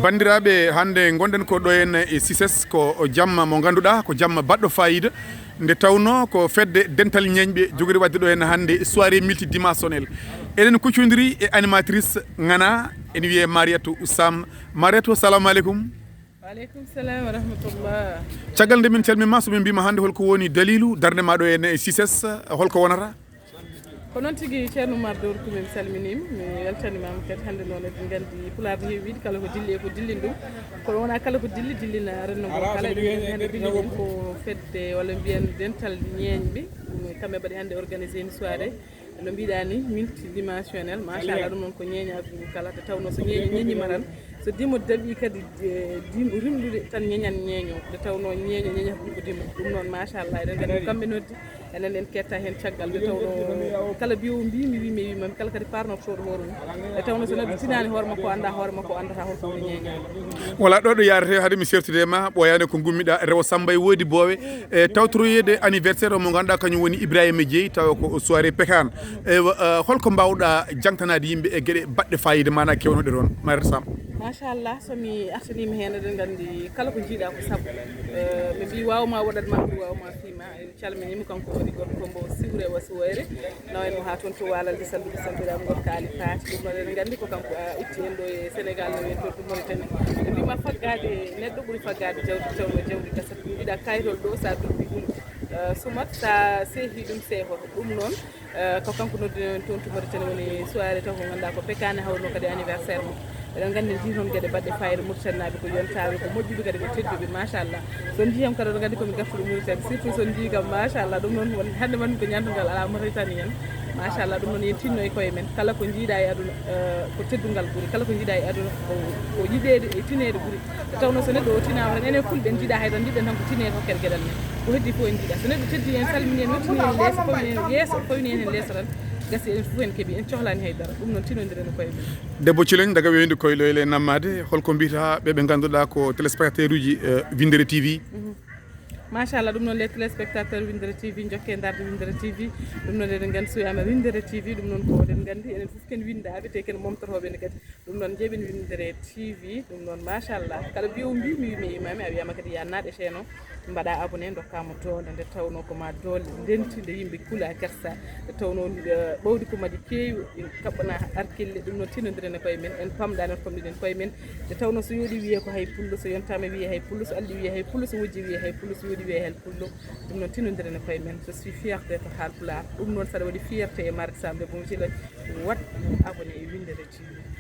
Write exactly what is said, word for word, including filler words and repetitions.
Banndiraaɓe, hannde ngonɗen ko ɗo en e sises, ko jamma mo ngannduɗaa ko jamma baɗɗo fayida, nde tawnoo ko fedde dental ñeeñɓe jogori waɗde ɗo en hannde soirée multidimensionnelle. Eɗen kuccondiri e animatrice ŋana, ene wiyee Mariatou Sam. Mariatou, assalamu aleykum. Waaleykum salam wa rahmatullah. Caggal nde min calmii ma, so min mbiima hannde holko woni daliilu darnde ma ɗo en e sises, holko wonata? Ko noon tigi, Ceerno Oumar Dowr Kume, mi salminiima, mi weltaniima kadi. Hannde noon eɗen nganndi Pulaar ne heewi wiide kala ko dilli e ko dillini ɗum. Kono wonaa kala ko dilli, dillina renndo ngo kala. Eɗen nganndi hannde dilli ɗum ko fedde walla mbiyen dental ñeeñɓe. Ɗum kamɓe mbaɗi hannde organisé une soirée. No mbiɗa ni, multidimensionnel, machallah. Ɗum noon ko ñeeñaagu ngu kala, nde tawnoo so ñeeño ñeeñiima tan, so dimo daɓii kadi, eh, dim-, rimɗude tan ñeeñan ñeeño, nde tawnoo ñeeño ñeeñata ɗum ko dimo. Ɗum noon, machallah, eɗen nganndi kamɓe noddi, enen en ketta heen caggal, nde tawnoo kala mbiyowo mbii mi wii mi wii mami, kala kadi parnortooɗo hoore mum, nde tawnoo so neɗɗo tinaani hoore makko, annda hoore makko, anndata holko woni ñeeño. Wala ɗo ɗo yaarete, hade mi sertude e ma, ɓooyaani ko ngummiɗaa, rewo Samba e woodi boowe, e tawtoroyeede anniversaire o mo ngannduɗaa kañum woni Ibrahima Dieye, tawa ko soirée Pekane. Ewa, eh, holko mbaawɗaa jangtanaade yimɓe e geɗe baɗɗe fayida, maanaa kewnooɗe toon, Mariatou Sam? Machallah, so mi artaniima heen, eɗen nganndi kala ko njiiɗaa ko sabu. Eh, mi mbii waaw ma waɗat ma, ɓuri waaw ma fii ma. En calminiima, kanko woni gorko mbo siwre wa suwayre. Nawa en mo haa toon to Waalalde, sallude salmiraama, gorko Aali Faati. Ɗum noon eɗen nganndi ko kanko, a, itti en ɗo e Senegaal, nawi en toon to Moritani. Ɓe mbii ma faggaade neɗɗo ɓuri faggaade jawdi, tawnoo jawdi gasat. Ɗum mbiɗa kayitol ɗo, so a duɓɓi ɗum, eh, sumat, so a seehii ɗum seehoto. Ɗum noon, eh, ko kanko nodduɗen en toon to Moritani, woni soirée taw ko ngannduɗaa ko Pekane, hawnoo kadi anniversaire mum. Eɗen nganndi ndi noon geɗe baɗɗe fayida, Muritaninaaɓe ko yontaaɓe, ko moƴƴuɓe kadi, ko tedduɓe, machallah. So on njiyam kadi, oɗon nganndi ko mi gartuɗo Mauritanie, surtout so on njii kam, machallah. Ɗum noon won, hannde man ko ñaandugal alaa Mauritanie en, machallah. Ɗum noon yen tinno e koye men, kala ko njiiɗaa e aduna, eh, ko teddungal ɓuri, kala ko njiiɗaa e aduna ko, ko yiɗeede e tineede ɓuri. Nde tawnoo so neɗɗo o tinaama tan, enen fulɓe en njiiɗaa hay tan, njiɗɗen tan ko tinee hokkere geɗal men. Ko heddii fof en njiiɗaa. So neɗɗo teddii en, salminii en, wettini en leeso, fawni en yeeso, fawni en heen leeso tan, gasi, enen fof en keɓii, en cohlaani hay dara. Ɗum noon tinondiren e koye men. Debbo Culeñ, daga weeyndu Koyloyel e nammaade, holko mbiytaa ɓe ɓe ngannduɗaa ko téléspectateur uji, eh, Winndere T V? Mhm. Machallah, ɗum noon les téléspectateurs Winndere T V, njokke darde Winndere T V. Ɗum noon eɗen nganndi so wiyaama Winndere T V, ɗum noon ko oɗen nganndi enen fof ken winndaaɓe, te ken momtotooɓe ne kadi. Ɗum noon njeeɓen Winndere T V, ɗum noon machallah. Kala mbiyowo mbii mi wii mi wii mami, a wiyaama kadi ya naat e chaîne o. Mbaɗa abonné, ndokkaa mo doole, nde tawnoo ko ma doole ndentinde yimɓe kula kersa. Nde tawnoo, eh, ɓawdi ko mbaɗi keewi, en kaɓɓana arkille, ɗum noon tinondiren e koye men, en pamɗa, en famɗiɗen koye men. Nde tawnoo so yooɗi wiyee ko hay pullo, so yontaama wiyee hay pullo, so alɗi wiyee hay pullo, so wojji wiyee hay pullo, so yooɗi wiyee hay pullo. Ɗum noon tinondiren e koye men. Je suis fière d'être Haalpulaar. Ɗum noon saɗa waɗi fierté e Mariatou Sam Debbo Culeñ, waɗ abonné e Winndere T V.